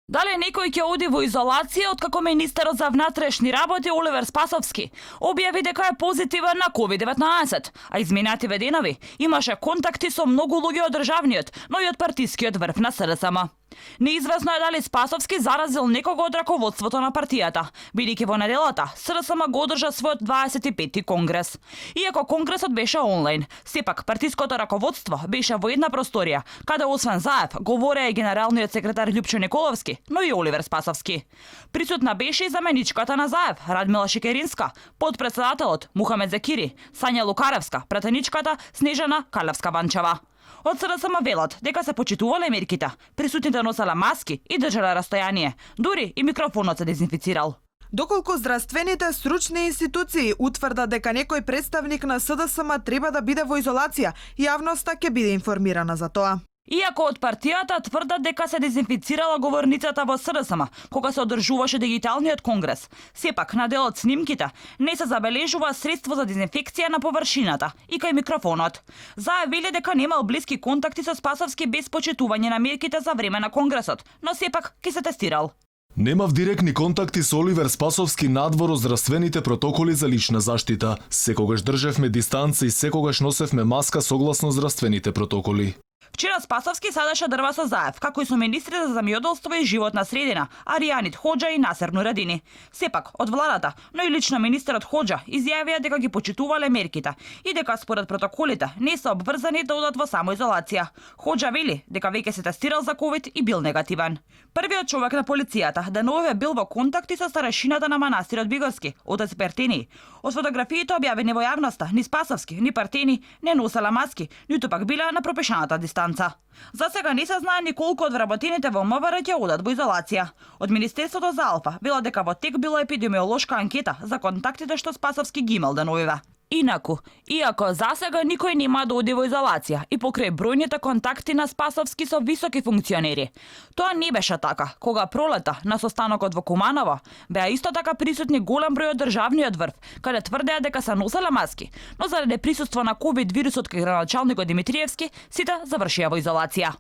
Дали некој ќе оди во изолација откако министерот за внатрешни работи Оливер Спасовски објави дека е позитивен на COVID-19, а изминативе денови имаше контакти со многу луѓе од државниот, но и од партискиот врв на СДСМ. Неизвестно е дали Спасовски заразил некого од раководството на партијата, бидејќи во неделата СДСМ го одржа својот 25-ти конгрес. Иако конгресот беше онлайн, сепак партиското раководство беше во една просторија, каде освен Заев говореа и генералниот секретар Љупчо Николовски, но и Оливер Спасовски. Присутна беше и заменичката на Заев, Радмила Шекеринска, подпредседателот Мухамед Закири, Сања Лукаревска, пратеничката Снежана Калевска-Ванчева. Од СДСМ велат дека се почитувале мерките, присутните носела маски и држале растојание, дури и микрофонот се дезинфицирал. Доколку здравствените стручни институции утврдат дека некој представник на СДСМ треба да биде во изолација, јавноста ќе биде информирана за тоа. Иако од партијата тврдат дека се дезинфицирала говорницата во СДСМ кога се одржуваше дигиталниот конгрес, сепак на дел од снимките не се забележува средство за дезинфекција на површината и кај микрофонот. Заявиле дека немал блиски контакти со Спасовски без почитување на мерките за време на конгресот, но сепак ќе се тестирал. Немав директни контакти со Оливер Спасовски надвор од здравствените протоколи за лична заштита. Секогаш држевме дистанца и секогаш носевме маска согласно здравствените протоколи. Вчера Спасовски садеше дрва со Заев, како и со министрите за замјоделство и животна средина, Аријанит Хоџа и Насер Нурадини. Сепак, од владата, но и лично министерот Хоџа изјавија дека ги почитувале мерките и дека според протоколите не се обврзани да одат во самоизолација. Хоџа вели дека веќе се тестирал за ковид и бил негативен. Првиот човек на полицијата деновиве бил во контакти со старешината на манастирот Бигоски, отец Пертени. Од фотографиите објавени во јавноста, ни Спасовски, ни Пертени не носела маски, ниту пак биле на пропишаната дистанца. За сега не се знае ни колку од вработените во МВР ќе одат во изолација. Од Министерството за Алфа велат дека во тек била епидемиолошка анкета за контактите што Спасовски ги имал деновиве. Инаку, иако засега никој нема да оди во изолација и покрај бројните контакти на Спасовски со високи функционери. Тоа не беше така, кога пролета на состанокот во Куманово беа исто така присутни голем број од државниот врв, каде тврдеа дека се носеле маски, но заради присуство на ковид вирусот кај градоначалникот Димитриевски, сите завршија во изолација.